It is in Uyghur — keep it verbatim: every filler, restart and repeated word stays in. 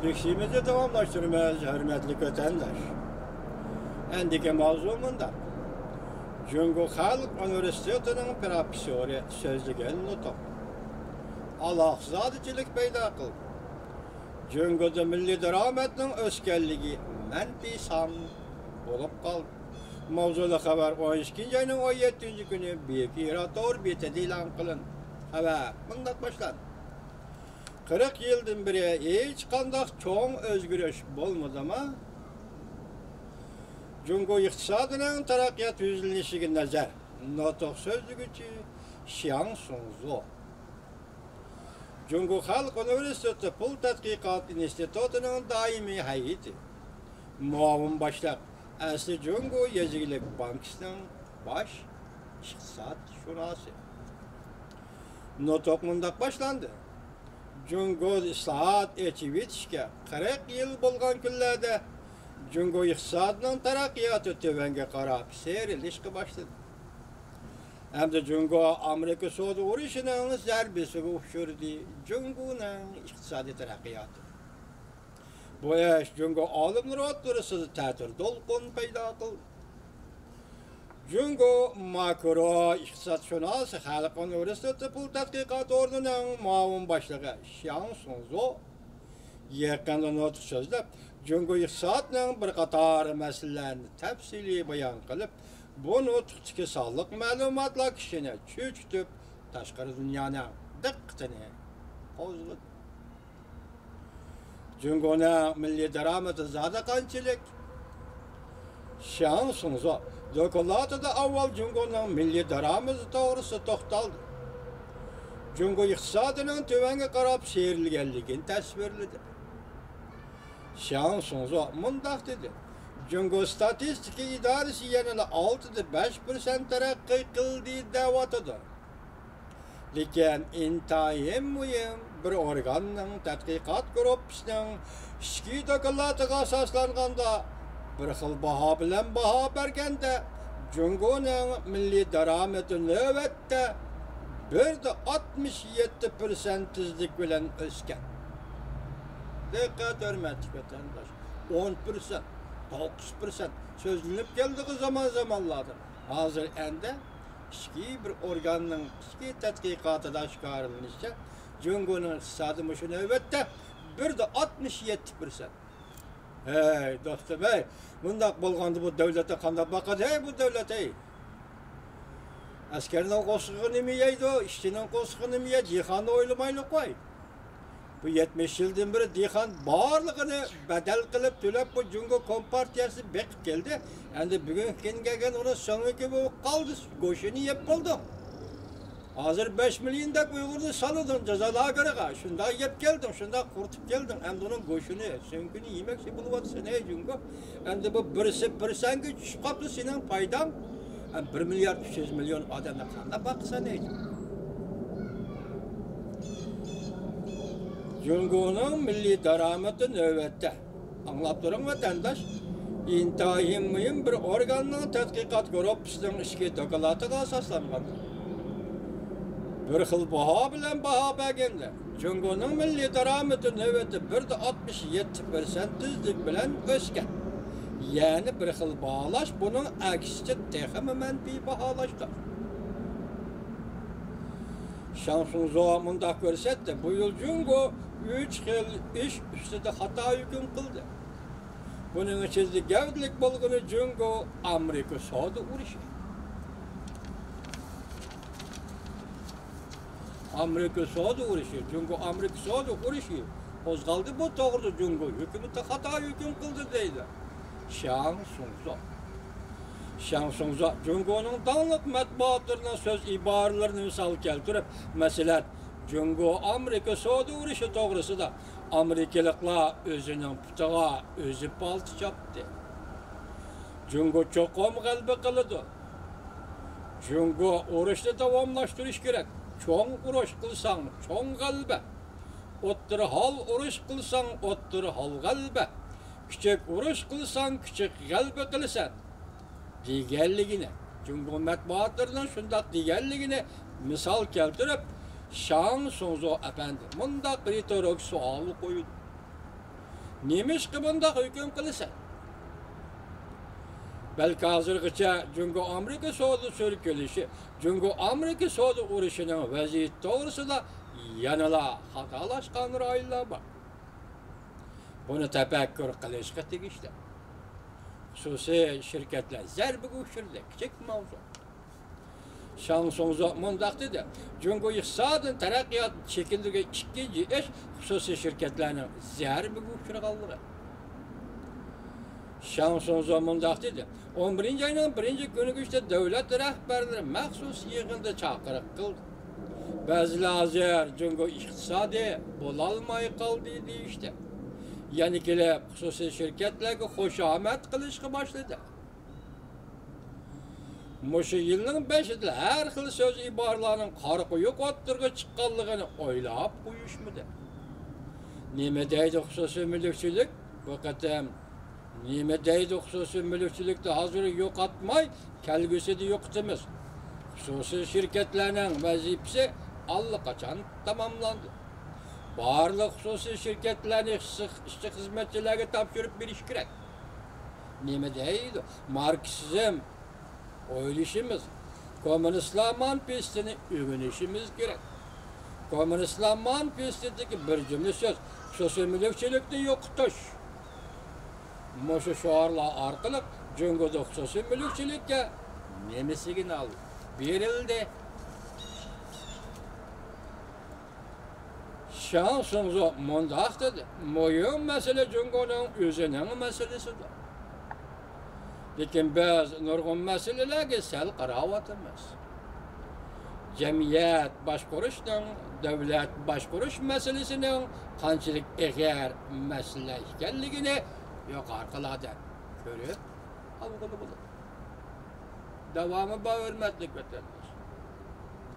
لېكسىيىمىزنى داۋاملاشتۇرىمىز، ھۆرمەتلىك ۋەتەنداش. ئەندىكى ماۋزۇ مۇنداق. جۇڭگو خەلق ئۇنىۋېرسىتېتىنىڭ پروفېسسورى سۆزلىگەن نۇتۇق ئالاقزادىچىلىك پەيدا قىلدى. جۇڭگودا مىللىي دارامەتنىڭ ئۆسكەنلىكى مەنپىي سان بولۇپ قالدى. ماۋزۇلۇق خەۋەر ئون ئىككىنچى ئاينىڭ ئون يەتتىنچى كۈنى بىكىرا تور بېتىدە ئېلان قىلىندى. خەۋەر مۇنداق باشلاندى. قىرىق يىلدىن بېرى ھېچقانداق چوڭ ئۆزگىرىش بولمىدىمۇ؟ جۇڭگو ئىقتىسادىنىڭ تەرەققىيات يۈزلىنىشىگە نەزەر. نۇتۇق سۆزلىگۈچى شياڭ سۇڭزو. جۇڭگو خەلق ئۇنىۋېرسىتېتى پۇل تەتقىقات ئىنستىتۇتىنىڭ دائىمىي ھەيئىتى، مۇئاۋىن باشلىق، ئەسلى جۇڭگو يېزا ئىگىلىك بانكىسىنىڭ باش ئىقتىسادشۇناسى. نۇتۇق مۇنداق باشلاندى. جۇڭگو ئىسلاھات، ئېچىۋېتىشكە قىرىق يىل بولغان كۈنلەردە جۇڭگو ئىقتىسادىنىڭ تەرەققىياتى تۆۋەنگە قاراپ سىيرىلىشقا باشلىدى. ئەمدى جۇڭگو ئامېرىكا سودا ئۇرۇشىنىڭ زەربىسىگە ئۇچرىدى. جۇڭگونىڭ ئىقتىسادىي تەرەققىياتى. بۇ ئىش جۇڭگو ئالىملىرى ئوتتۇرىسىدا تەتۈر دولقۇن پەيدا قىلدى. جۇڭگو ماكرو ئىقتىسادشۇناسى، خەلق ئۇنىۋېرسىتېتى پۇل تەتقىقات ئورنىنىڭ مۇئاۋىن باشلىقى شياڭ سۇڭزو يېقىندا نۇتۇق سۆزلەپ، جۇڭگو ئىقتىسادىنىڭ بىر قاتار مەسىلىلەرنى تەپسىلىي بايان قىلىپ، بۇ نۇتۇقتىكى سانلىق مەلۇماتلار كىشىنى چۆچۈتۈپ، تاشقىرى دۇنيانىڭ دىققىتىنى قوزغىدى. جۇڭگونىڭ مىللىي دارامىتى زادى قانچىلىك؟ شياڭ سۇڭزو دوكلاتىدا ئاۋۋال جۇڭگونىڭ مىللىي دارامىتى توغرىسىدا توختالدى. جۇڭگو ئىقتىسادىنىڭ تۆۋەنگە قاراپ سىيرىلگەنلىكىنى تەسۋىرلىدى. شياڭ سۇڭزو مۇنداق دېدى: جۇڭگو ستاتىستىكا ئىدارىسى يەنىلا ئالتىدە بەش پىرسەنت تەرەققىي قىلدى دەۋاتىدۇ. لېكىن ئىنتايىن مۇھىم بىر ئورگاننىڭ تەتقىقات گۇرۇپپىسىنىڭ ئىچكى دوكلاتىغا ئاساسلانغاندا، بىر خىل باھا بىلەن باھا بەرگەندە، جۇڭگونىڭ مىللىي دارامىتى نۆۋەتتە بىر دە ئاتمىش يەتتە پىرسەنت تېزلىك بىلەن ئۆسكەن. دىققەت، ھۆرمەتلىك ۋەتەنداش، ئون پىرسەنت، توققۇز پىرسەنت سۆزلىنىپ كەلدىغۇ زامان زامانلاردىن. ھازىر ئەندى ئىچكى بىر ئورگاننىڭ ئىچكى تەتقىقاتىدا ئاشكارىلىنىشىچە، جۇڭگونىڭ ئىقتىسادى مۇشۇ نۆۋەتتە بىر دە ئاتمىش يەتتە پىرسەنت. ھەي، دوستۇم، ھەي، بۇنداق بولغاندا بۇ دۆلەتنى قانداق باقىدۇ، ھەي، بۇ دۆلەت، ھەي؟ ئەسكەرنىڭ قورسىقىغا نېمە يەيدۇ، ئىشچىنىڭ قورسىقىغا نېمە يەيدۇ، دېھقاننى ئويلىمايلى قوي. بۇ يەتمىش يىلدىن بېرى دېھقان بارلىقىنى بەدەل قىلىپ تۆلەپ، بۇ جۇڭگو كومپارتىيەسىنى بېقىپ كەلدى. ئەمدى بۈگۈنكى كۈنگە كەلگەن ئۇنىڭ سۆڭىكى بولۇپ قالدى، گۆشىنى يەپ بولدۇق. ھازىر بەش مىليوندەك ئۇيغۇرنى سالىدىڭ جازا لاگېرىغا، شۇنداق يەپ كەلدىڭ، شۇنداق قۇرۇتۇپ كەلدىڭ. ئەمدى ئۇنىڭ گۆشىنى، سۆڭىكىنى يېمەكچى بولۇۋاتىسەن، ھەي جۇڭگو. ئەمدى بۇ بىرسى پىرسەنتكە چۈشۈپ قاپتۇ سېنىڭ پايداڭ. ھەم بىر مىليارد ئۈچ يۈز مىليون ئادەمنى قانداق باقىسەن، ھەي جۇڭگو؟ جۇڭگونىڭ مىللىي دارامىتى نۆۋەتتە، ئاڭلاپ تۇرۇڭ، ۋەتەنداش، ئىنتايىن مۇھىم بىر ئورگاننىڭ تەتقىقات گۇرۇپپىسىنىڭ ئىچكى دوكلاتىغا ئاساسلانغان بىر خىل باھا بىلەن باھا بەرگەندە، جۇڭگونىڭ مىللىي دارامىتى نۆۋەتتە بىر دە ئاتمىش يەتتە پىرسەنت تېزلىك بىلەن ئۆسكەن. يەنى بىر خىل باھالاش بۇنىڭ ئەكسىچە تېخىمۇ مەنپىي باھالاشتۇر. شاڭ سۇڭزو مۇنداق كۆرسەتتى، بۇ يىل جۇڭگو ئۈچ خىل ئىش ئۈستىدە خاتا ھۆكۈم قىلدى. بۇنىڭ ئىچىدە گەۋدىلىك بولغىنى جۇڭگو ئامېرىكا سودا ئۇرۇشى. ئامېرىكا سودا ئۇرۇشى، جۇڭگو ئامېرىكا سودا ئۇرۇشى قوزغالدى. بۇ توغرىدا جۇڭگو ھۆكۈمىتى خاتا ھۆكۈم قىلدى دەيدۇ شياڭ سۇڭزو. شياڭ سۇڭزو جۇڭگونىڭ داڭلىق مەتبۇئاتلىرىنىڭ سۆز ئىبارىلىرىنى مىسال كەلتۈرۈپ، مەسىلەن، جۇڭگو ئامېرىكا سودا ئۇرۇشى توغرىسىدا ئامېرىكىلىقلار ئۆزىنىڭ پۇتىغا ئۆزى پالتا چاپتى. جۇڭگو چوقۇم غەلىبە قىلىدۇ. جۇڭگو ئۇرۇشنى داۋاملاشتۇرۇش كېرەك. چوڭ ئۇرۇش قىلساڭ، چوڭ غەلىبە. ئوتتۇرا ھال ئۇرۇش قىلساڭ، ئوتتۇرا ھال غەلىبە. كىچىك ئۇرۇش قىلساڭ، كىچىك غەلىبە قىلىسەن، دېگەنلىكىنى، جۇڭگو مەتبۇئاتلىرىنىڭ شۇنداق دېگەنلىكىنى مىسال كەلتۈرۈپ، شاڭ سۇڭزۇ ئەپەندى مۇنداق رېتورىك سوئال قويىدۇ. نېمىشقا بۇنداق ھۆكۈم قىلىسەن؟ بەلكى ھازىرغىچە جۇڭگو ئامېرىكا سودا سۈركىلىشى، جۇڭگو ئامېرىكا سودا ئۇرۇشىنىڭ ۋەزىيىتى توغرىسىدا يەنىلا خاتالاشقان رايونلار بار. بۇنى تەپەككۇر قىلىشقا تېگىشلىك. خۇسۇسىي شىركەتلەر زەربىگە ئۇچرىدى، كىچىك ماۋزۇ. شاڭ سۇڭزۇ مۇنداق دېدى، جۇڭگو ئىقتىسادىنى تەرەققىياتنى چېكىندۈرگەن ئىككىنچى ئىش خۇسۇسىي شىركەتلەرنىڭ زەربىگە ئۇچرىغانلىقى. شاڭ سۇڭزۇ مۇنداق دېدى، ئون بىرىنچى ئاينىڭ بىرىنچى كۈنىگىچە دۆلەت رەھبەرلىرى مەخسۇس يىغىندا چاقىرىق قىلدى. بەزىلەر ھازىر جۇڭگو ئىقتىسادى بولالماي قالدى دېيىشتى. يەنە كېلىپ خۇسۇسىي شىركەتلەرگە خۇشامەت قىلىشقا باشلىدى. مۇشۇ يىلنىڭ بېشىدا ھەر خىل سۆز ئىبارىلەرنىڭ قارا قويۇق ئوتتۇرىغا چىققانلىقىنى ئويلاپ قويۇشمىدى. نېمە دەيدۇ خۇسۇسىي مۈلۈكچىلىك؟ بۇ قېتىم نېمە دەيدۇ خۇسۇسىي مۈلۈكچىلىكنى ھازىر يوقاتماي، كەلگۈسىدە يوقىتىمىز. خۇسۇسىي شىركەتلەرنىڭ ۋەزىپىسى ئاللىقاچان تاماملاندى. بارلىق خۇسۇسىي شىركەتلەرنى ئىشچى-، ئىشچى-خىزمەتچىلەرگە تاپشۇرۇپ بېرىش كېرەك. نېمە دەيدۇ؟ ماركسىزم ئويلىشىمىز، كوممۇنىستلار مانىفېستىنى ئۆگىنىشىمىز كېرەك. كوممۇنىستلار مانىفېستىدىكى بىر جۈملە سۆز، خۇسۇسىي مۈلۈكچىلىكنى يوقىتىش. مۇشۇ شوئارلار ئارقىلىق جۇڭگودا خۇسۇسىي مۈلۈكچىلىككە نېمە سىگنال بېرىلدى؟ شاڭ سۇڭزۇ مۇنداق دېدى، مۇھىم مەسىلە جۇڭگونىڭ ئۆزىنىڭ مەسىلىسىدۇر. لېكىن بىز نۇرغۇن مەسىلىلەرگە سەل قاراۋاتىمىز. جەمئىيەت باشقۇرۇشنىڭ، دۆلەت باشقۇرۇش مەسىلىسىنىڭ قانچىلىك ئېغىر مەسىلە ئىكەنلىكىنى يۇقىرىقىلاردىن كۆرۈپ ئالغىلى بولىدۇ. داۋامى بار، ھۆرمەتلىك ۋەتەنداش.